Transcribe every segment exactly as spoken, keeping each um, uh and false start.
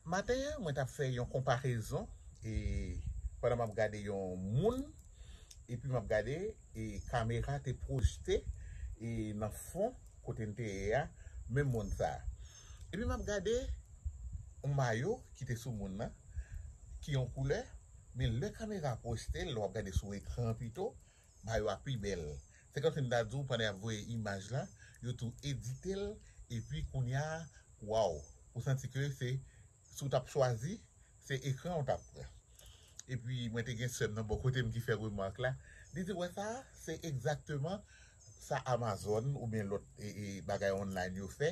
Maten an, mwen t ap fè yon konparezon e pandan m ap gade yon moun, epi m ap gade e kamera te pwojte e nan fon kote m te ye a, menm moun sa a. Epi m ap gade yon mayo ki te sou moun nan, ki yon koulè, men lè kamera pwojte l, lè w ap gade sou ekran an pito, mayo a pi bèl. Se kòmsi m ta di w, pandan y ap voye imaj la, yo tou edite l, epi kounye a, waw, ou santi ke se, si w t ap chwazi, se ekran w t ap pran. Epi mwen te gen sè m nan bò kote m ki fè remak la. Li di, wè sa, se egzakteman sa Amazon oubyen lòt e, e, bagay online yo fè.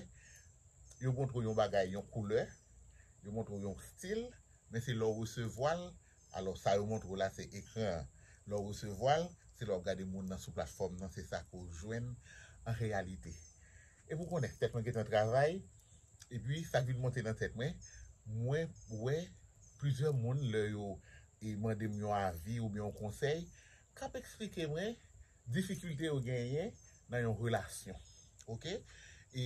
Yo montre w yon bagay, yon koulè, yo montre w yon stil, men se lè w resevwa l, alò sa yo montre w la se ekran an. Lè w resevwa l, se lè w ap gade moun nan sou platfòm nan, se sa ke w jwenn an reyalite. Epi w konnen, tèt mwen gentan travay, epi sa k vin monte nan tèt mwen, mwen wè plizyè moun lè yo e mande m yon avi oubyen yon konsèy, k ap eksplike mwen difikilte yo genyen nan yon relasyon. Oke? E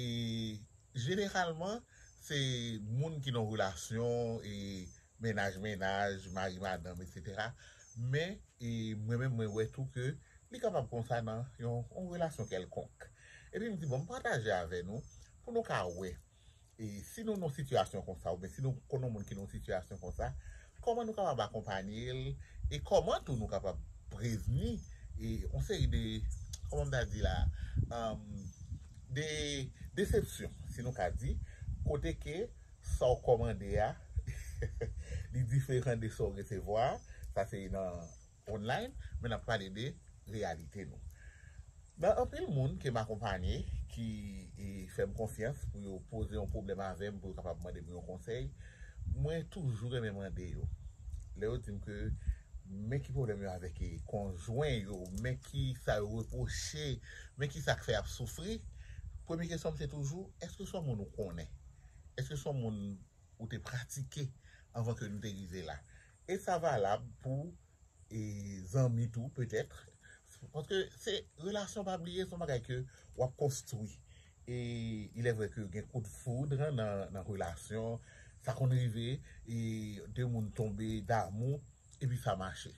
jeneralman, se moun ki nan relasyon, e mennaj mennaj, mari madanm, etsetera. Men, e mwen menm, mwen wè tou ke li kapab konsa nan yon, yon relasyon kèlkonk. Epi m di, bon, m pataje avè nou, pou nou ka wè. E si nou nan sitiyasyon konsa, oubyen si nou konn yon moun ki nan sitiyasyon konsa, kòman nou kapab akonpanye l, e kòman tou nou kapab prevni e yon seri de, kòman m ta di la, um, de desepsyon, si nou ka di, kote ke sa w kòmande a, li diferan de sa w resevwa, sa se nan online, men n ap pale de reyalite nou. Nan anpil moun ke m akonpanye, ki e, fè m konfyans pou yo poze yon pwoblèm avè m, pou yo kapab mande m yon konsèy, mwen toujou renmen mande yo. Lè yo di m ke men ki pwoblèm yo avèk e, konjwen yo, men ki sa yo repwoche, men ki sa k fè y ap soufri, premye kesyon m se toujou, èske se yon moun ou konnen? Èske se yon moun ou te pratike anvan ke nou te rive la? E sa valab pou e zanmi tou, petèt. Paske se relasyon, pa bliye, se yon bagay ke w ap konstwi. E il est vrai ke gen kout foud nan, nan relasyon, sa konn rive, e de moun tonbe damou, epi sa mache.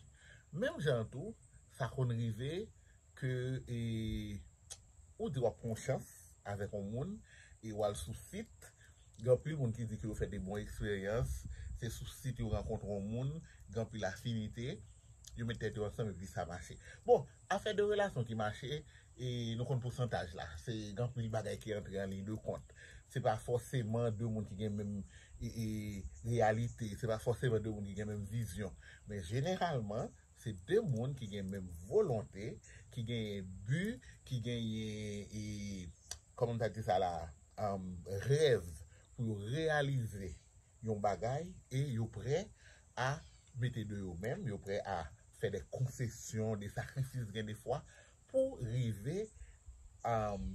Menm jan an tou, sa konn rive ke e, ou di w ap pran chans avèk yon moun, e w al sou sit. Gen anpil moun ki di ke yo fè de bon eksperyans, se sou sit yo rankontre yon moun, gen anpil afinite, yo met tèt yo ansanm epi sa mache. Bon, afè de relasyon ki mache, e nou konn pousantaj la. Se gen anpil bagay ki antre an liy de kont. Se pa fòseman de moun ki gen menm e, e, reyalite, se pa fòseman de moun ki gen menm vizyon. Men jeneralman, se de moun ki gen menm volonte, ki genyen bi, ki genyen, e, kòman m ta di sa la, um, rèv pou yo reyalize yon bagay e yo prè a mete de yo menm, yo prè a fè de konsesyon, de sakrifis gen de fwa pou rive um,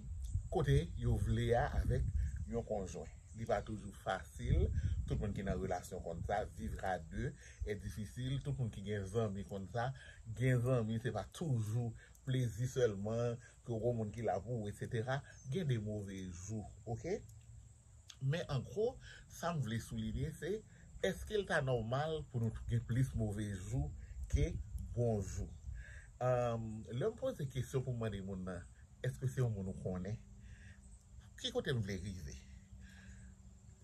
kote yo vle a avèk yon konjwen. Li pa toujou fasil. Tout moun ki nan relasyon konn sa, vivre à deux est difficile. Tout moun ki gen zanmi konn sa. Gen zanmi, se pa toujou plezi sèlman, ke w gon moun ki la pou ou, etsetera. Gen de move jou, oke? Men an gwo, sa m vle soulinye, se èske l ta nòmal pou nou gen plis move jou ke bon jou? Anm, lè m poze kesyon pou m mande moun nan, èske se yon moun ou konnen? Ki kote m vle rive?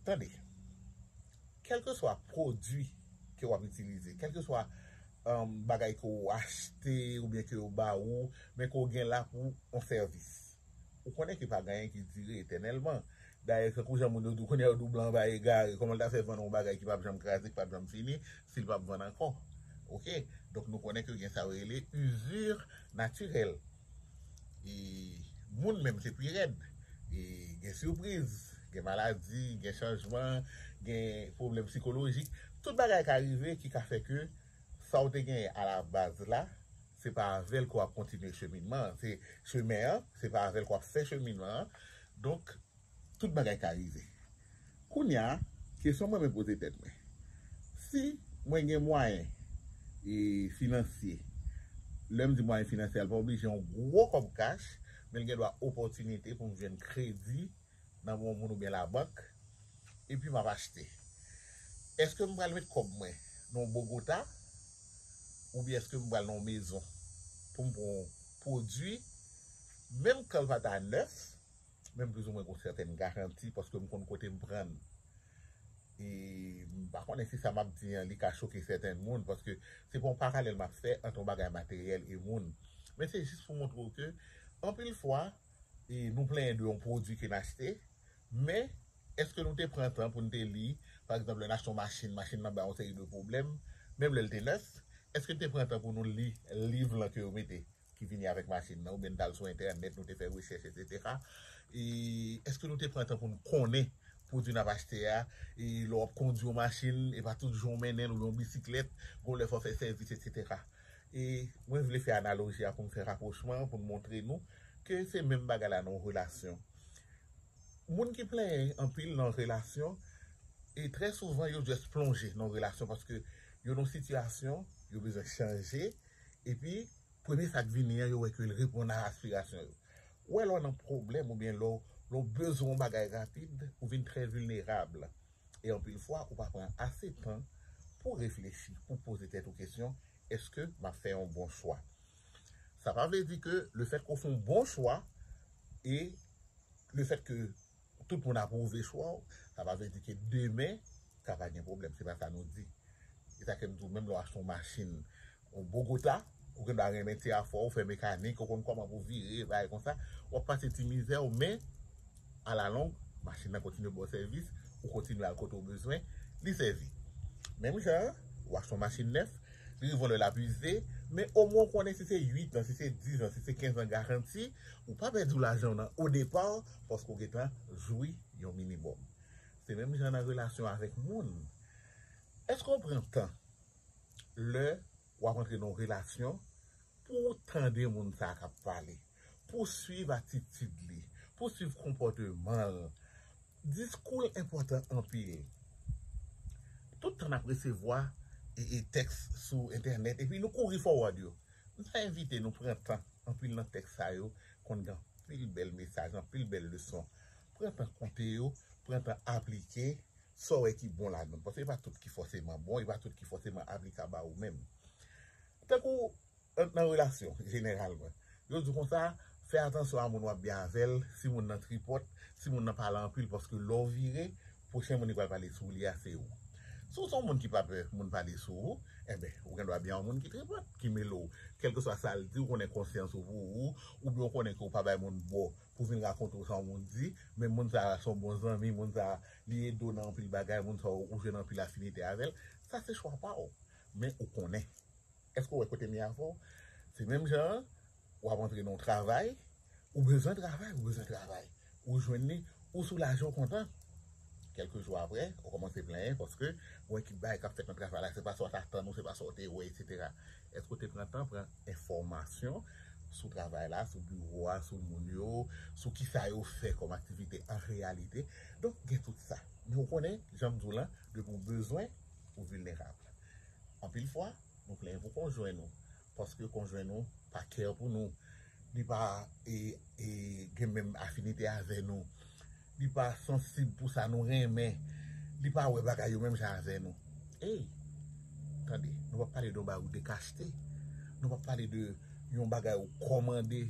Tande, kèlkeswa pwodui ke w ap itilize, kèlkeswa, anm, bagay ke w achte oubyen ke yo ba ou, men ke w gen la pou yon sèvis, ou konnen ke pa gen anyen ki dire etènèlman. Dayè, tankou jan moun yo di w kounye a, yo di w blan pa egare, kòman l ta fè vann yon bagay ki p ap janm kraze, ki p ap janm fini, si l p ap vann ankò? Oke? Donk, nou konnen ke gen sa yo rele usure naturelle. E moun menm se pi rèd. E gen sipriz, gen maladi, gen chanjman, gen pwoblèm sikolojik. Tout bagay ka rive ki ka fè ke sa w te genyen a la baz la, se pa avè l ke w ap kontinye cheminman an. Se chemen an, se pa avè l ke w ap fè cheminman an. Donk, tout bagay ka rive. Kounye a, kesyon mwen renmen poze tèt mwen. Si mwen gen mwayen e finansye, lè m di mwayen finansye a, l pa oblije yon gwo kòb kach, men l gen dwa opòtinite pou m jwenn kredi nan men yon moun oubyen labank, epi m ap achte. Èske m pral met kòb mwen nan yon Bogota, oubyen èske m pral nan yon mezon pou m pran yon pwodui, menm kan l pa ta nèf, men m plizoumwen gen yon sètèn garanti paske m konn kote m pran l. E m pa konnen si sa m ap di an, li ka choke sèten moun, paske se pa yon paralèl m ap fè ant yon bagay materyèl e moun. Men se jis pou montre w ke, anpil fwa, e nou plenyen de yon pwodui ke n achte, men èske nou te pran tan pou n te li, pa egzanp, lè n achte yon machin, machin nan bay yon seri de pwoblèm, menm lè l te nèf, èske n te pran tan pou nou li liv lan ke yo mete, ki vini avèk machin nan, oubyen n t al sou entènèt, nou te fè rechèch, etsetera. E èske nou te pran tan pou n konnen pwodui n ap achte a, e lè w ap kondui yon machin, e pa tout jan w mennen l, oubyen yon bisiklèt, gon lè fò w fè sèvis, etsetera. E mwen vle fè analoji a pou m fè rapwochman, pou m montre nou ke se menm bagay la nan yon relasyon. Moun ki plenyen anpil nan relasyon, e trè souvan yo just plonje nan relasyon paske yo nan sitiyasyon, yo bezwen chanje, epi premye sa k vini an, yo wè ke l reponn a aspirasyon yo. Ou wè lè w nan pwoblèm oubyen lè w, lè w bezwen yon bagay rapid, ou vin trè vilnerab. E anpil fwa, ou pa pran ase tan pou reflechi, pou poze tèt ou kesyon, èske m ap fè yon bon chwa? Sa pa vle di ke lefètke w fè yon bon chwa e lefètke tout moun apwouve chwa w, sa pa vle di ke demen ka pa gen pwoblèm. Se pa sa nou di. E sa ke m di w, menm lè w achte yon machin, yon Bogota, ou gen dwa renmen ti afè w, ou fè mekanik, ou konn kòman pou vire, bagay konsa, w ap pase ti mizè w, men alalong, machin nan kontinye ba w sèvis, ou kontinye al kote w bezwen, li sèvi. Menm jan, w achte yon machin nèf, li rive yon lè l ap ize, men omwen w konnen si se uit an, si se diz an, si se kenz an garanti, ou pa pèdi lajan w nan o depa, paske w gentan jwi yon minimòm. Se menm jan nan relasyon avèk moun. Èske w pran tan lè w ap antre nan yon relasyon pou w tande moun sa a k ap pale, pou w swiv atitid li, pou w swiv konpòteman l? Diskou l enpòtan anpil. Tout tan n ap resevwa e, e tèks sou entènèt, epi nou kouri forward yo. M ta envite nou pran tan, anpil nan tèks sa yo konn gen anpil bèl mesaj, anpil bèl leson. Pran tan koute yo, pran tan aplike sa w wè ki bon ladan l. Paske e pa tout ki fòseman bon, e pa tout ki fòseman aplikab a ou menm. Tankou nan relasyon, jeneralman, yo di konsa, fè atansyon a moun w ap byen avè l, si moun nan tripòt, si moun nan pale anpil, paske lè w vire, pwochen moun ki pral pale sou li a, se ou. Si w se yon moun ki pa pè moun pale sou ou, enben, ou gen dwa byen yon moun ki tripòt, ki mele w, kèlkeswa sa l di, ou konnen konsyans ou pou ou, oubyen ou konnen ke w pa bay moun bò pou vin rakonte w sa yon moun di, men moun sa a se yon bon zanmi, moun sa a, li ede w nan anpil bagay, moun sa a, ou jwenn anpil afinite avè l, sa se chwa pa w. Men ou konnen. Èske w wè kote m ye avè w? Se menm jan an, w ap antre nan yon travay, ou bezwen travay, ou bezwen travay. Ou jwenn li, ou soulaje, ou kontan. Kèlke jou apre, ou kòmanse plenyen paske w wè ki bagay k ap fèt nan travay la, se pa sa w t atann ou, se pa sa w te wè, etsetera. Èske w te pran tan pran enfòmasyon sou travay la, sou biwo a, sou moun yo, sou kisa yo fè kòm aktivite an reyalite? Donk, gen tout sa. Men ou konnen, jan m di w lan, depi w bezwen, ou vilnerab. Anpil fwa, nou plenyen pou konjwen nou, paske konjwen nou pa care pou nou, li pa e, e, gen menm afinite avè nou, li pa sansib pou sa nou renmen, li pa wè bagay yo menm jan avè nou. Ey, tande, nou p ap pale de yon bagay ou te ka achte, nou p ap pale de yon bagay ou kòmande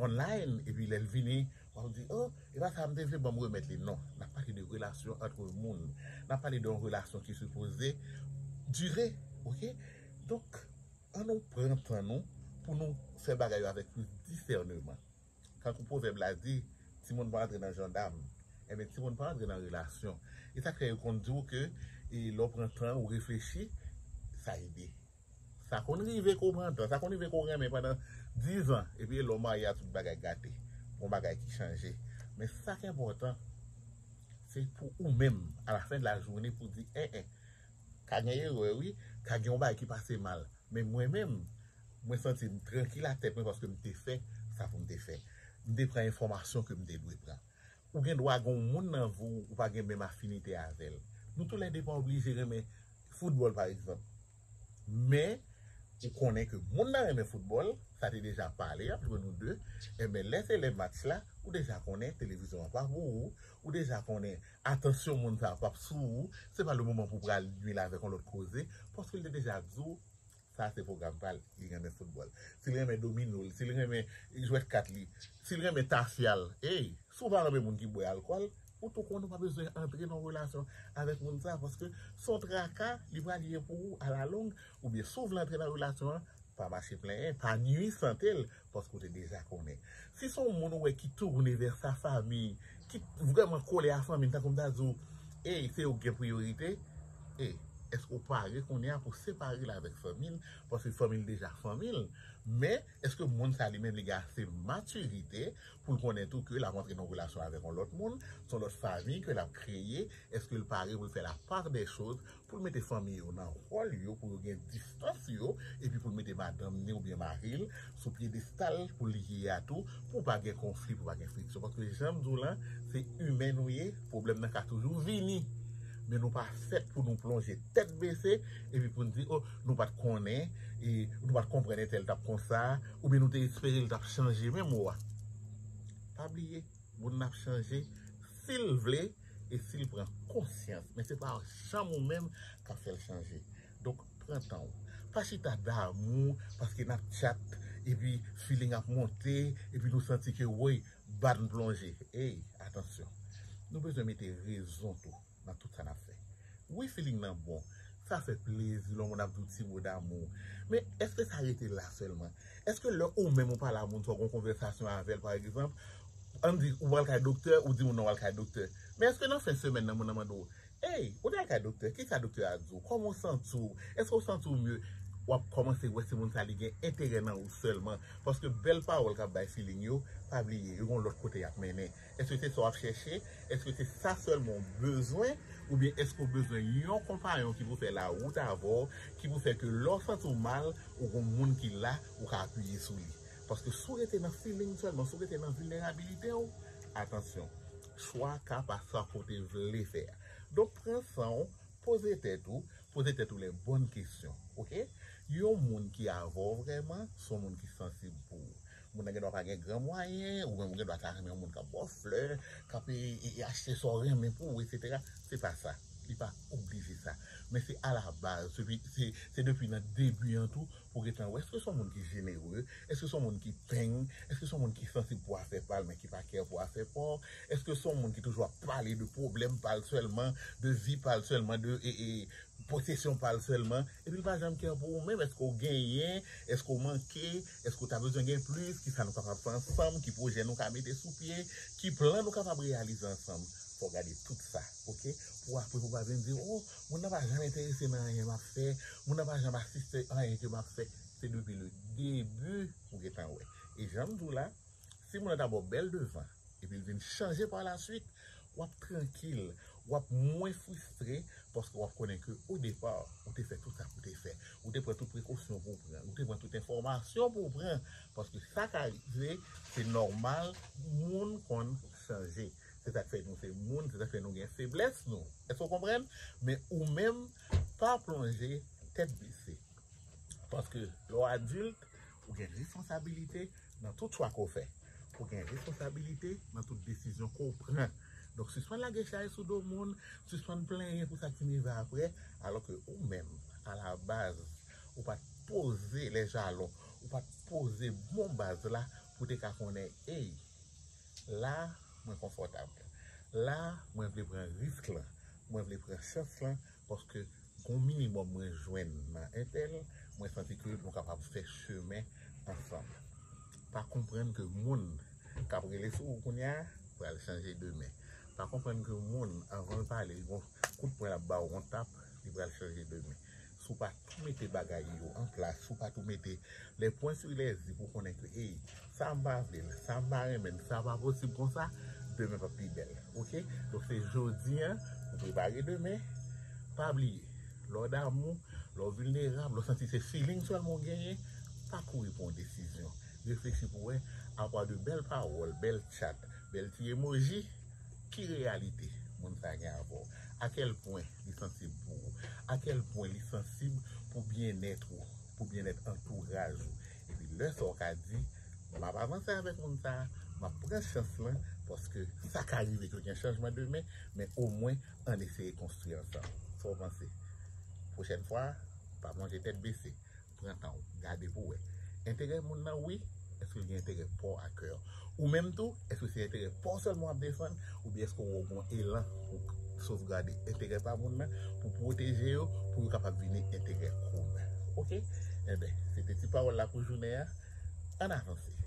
online, epi lè l vini, w ap di, oh, e pa sa m te vle, ban m remèt li. Non, n ap pale de relasyon ant moun. N ap pale de yon relasyon ki sipoze dire, oke? Donk, ann nou pran tan nou pou nou fè bagay yo avèk plis disèneman. Tankou pwovèb la di, timoun pa antre nan jandam. Enben, timoun pa antre nan relasyon. E sa k fè yo konn di w ke, e, lè w pran tan, ou reflechi, sa ede. Sa konn rive ke w pran tan, sa konn rive ke w renmen pandan diz an, epi lè w marye a tout bagay gate. Gon bagay ki chanje. Men sa k enpòtan, se pou ou menm, alafen de lajounen, pou di, en, en, ka gen erè, wi, ka gen yon bagay ki pase mal. Men mwen menm, mwen santi m trankil ak tèt mwen paske m te fè sa pou m te fè. M te pran enfòmasyon ke m te dwe pran. Ou gen dwa gen yon moun nan vi w, ou pa gen menm afinite avè l. Nou toulède pa oblije renmen foutbòl, pa egzanp. Men, Ou konnen ke moun nan renmen foutbòl, sa te deja pale ant nou de, enben lè se lè match la, ou deja konnen televizyon an pa pou ou, ou deja konnen atansyon moun sa a p ap sou ou, se pa le moman pou pral nwi l avèk yon lòt koze, paske l te deja di w, sa se pwogram pa l, li renmen foutbòl. Si l renmen domino l, si l renmen jwèt kat li, si l renmen tafya l, ey, si w pa renmen moun ki bwè alkòl, ou tou konnen w pa bezwen antre nan relasyon avèk moun sa, paske se yon traka li pral ye pou ou alalong, oubyen si w vle antre nan relasyon an, pa mache plenyen, pa nwi sante l, paske w te deja konnen. Si se yon moun ou wè ki tounen vè sa fanmi, ki vrèman kole a fanmi, tankou m ta di w, ey, se yo k gen priyorite, ey, èske w pare kounye a pou separe l avèk fanmi l, paske fanmi l deja fanmi l, men èske moun sa li menm li gen ase matirite pou l konnen tou ke l ap antre nan relasyon avèk yon lòt moun, se yon lòt fanmi ke l ap kreye, èske l pare pou l fè la part des choses, pou l mete fanmi yo nan wòl yo, pou yo gen distans yo, epi pou l mete madanm ni oubyen mari l sou pyedestal pou li ye a tou, pou pa gen konfli, pou pa gen friksyon. Paske jan m di w lan, se imen nou ye, pwoblèm nan ka toujou vini. Men nou pa fèt pou nou plonje tèt bese, epi pou n di, o, nou pa t konnen, e nou pa t konprann entèl t ap konsa, oubyen nou te espere l t ap chanje menm ou a. Pa bliye, moun nan ap chanje si l vle e si l pran konsyans. Men se pa janm ou menm k ap fè l chanje. Donk, pran tan w. Pa chita damou paske n ap tchat, epi feeling ap monte, epi nou santi ke, woy, ba n plonje. Ey, atansyon. Nou bezwen mete rezon tou nan tout sa n ap fè. Wi, feeling nan bon. Sa fè plezi lè yon moun ap di w ti mo damou. Men, èske sa rete la sèlman? Èske lè ou menm ou pale a moun sa, w gen yon konvèsasyon avè l, pa egzanp, ann di, ou pral kay doktè, ou di moun nan w al kay doktè. Men èske nan fen semèn nan, moun nan mande w, ey, ou t al kay doktè, kisa doktè a di w? Kòman w santi w? Èske w santi w mye? W ap kòmanse wè si moun sa li gen enterè nan ou sèlman. Paske bèl pawòl k ap bay feeling yo, pa bliye, yo gen yon lòt kote y ap mennen. Èske se sa w ap chèche? Èske se sa sèlman w bezwen? Oubyen èske w bezwen yon konpayon ki pou fè lawout avè w, ki pou fè ke lè w santi w mal, ou gen yon moun ki la, ou ka apiye sou li? Paske si w rete nan feeling sèlman, si w rete nan vilnerabilite w, atansyon, chwa a ka pase ak sa w te vle fè a. Donk, pran san w, poze tèt ou, poze tèt ou les bonnes questions, oke? Yon moun ki avè w vrèman, se yon moun ki sansib pou ou. Moun nan gen dwa pa gen gran mwayen, ou menm ou gen dwa ta renmen yon moun k ap ba w flè, k ap e, e, e achte sa w renmen pou ou, etsetera. Se pa sa. Li pa oblije sa. Men se alabaz, se, se, se depi nan debi an tou, pou gentan wè, èske se yon moun ki jenere? Èske se yon moun ki peng? Èske se yon moun ki sansib pou afè pa l, men ki pa kè pou afè pa w? Èske se yon moun ki toujou ap pale de pwoblèm pa l sèlman, de vi pa l sèlman, de e, e, posesyon pa l sèlman, epi l pa janm kè pou ou menm? Èske w genyen? Èske w manke? Èske w ta bezwen gen plis? Kisa nou kapab fè ansanm? Ki pwojè nou ka mete sou pye? Ki plan nou kapab reyalize ansanm? Fò w gade tout sa, oke? Pou apre pou w pa vin di, o, moun nan pa janm enterese nan anyen m ap fè, moun nan pa janm asiste anyen ke m ap fè. Se depi le debi ou gentan wè. E jan m di w la, si moun nan ta ba w bèl devan, epi l vin chanje pa la swit, w ap trankil, w ap mwen fristre, paske w ap konnen ke o depa, ou te fè tout sa pou w te fè. Ou te pran tout prekosyon pou w pran, ou te pran tout enfòmasyon pou w pran, paske sa ka rive, se nòmal, moun konn chanje. Se sa k fè nou se moun, se sa k fè nou gen feblès nou. Èske w konprann? Men ou menm, pa plonje tèt bese. Paske lè w adilt, ou gen responsabilite nan tout chwa ke w fè. Ou gen responsabilite nan tout desizyon ke w pran. Donk, sispann lage chay sou do moun, sispann plenyen pou sa ki rive apre, alò ke ou menm, alabaz, ou pa t poze lè jalon, ou pa t poze bon baz la pou te ka konnen, ey, la, mwen konfòtab. La, mwen vle pran risk lan. Mwen vle pran chans lan, paske gon minimòm mwen jwenn nan entèl, mwen santi ke nou kapab fè chemen ansanm. Pa konprann ke moun k ap rele sou ou kounye a pral chanje demen. Pa konprann ke moun, anvan l pale, li gon kout pwen l ap ba w, yon tap, li pral chanje demen. Si w pa tou mete bagay yo an plas, si w pa tou mete les points sur les i pou w konnen ke, ey, sa m pa vle l, sa m pa renmen l, sa pa posib konsa, demen p ap pi bèl, oke? Donk se jodi a, pou prepare demen, pa bliye, lè w damou, lè w vilnerab, lè w santi se feeling sèlman w genyen, pa kouri pran yon desizyon. Reflechi pou w wè, apa de bèl pawòl, bèl tchat, bèl ti emoji, ki reyalite moun sa gen avè w? A kèl pwen li sansib pou ou? A kèl pwen li sansib pou byennèt ou? pou byennèt antouraj ou. Epi lè sa w ka di, m ap avanse avèk moun sa a, m ap pran chans lan, paske sa ka rive ke gen chanjman demen, men omwen ann eseye konstwi ansanm. Sa w panse? Pwochèn fwa, pa manje tèt bese. Pran tan w, gade pou w wè. Enterè moun nan, wi. Èske l gen enterè pa w a kè? Ou menm tou, èske se enterè pa w sèlman w ap defann, oubyen èske w wè w gen elan pou sovgade enterè pa moun nan, pou pwoteje yo, pou yo kapab vini enterè komen? Oke? Enben, se te ti pawòl la pou jounen an. Ann avanse.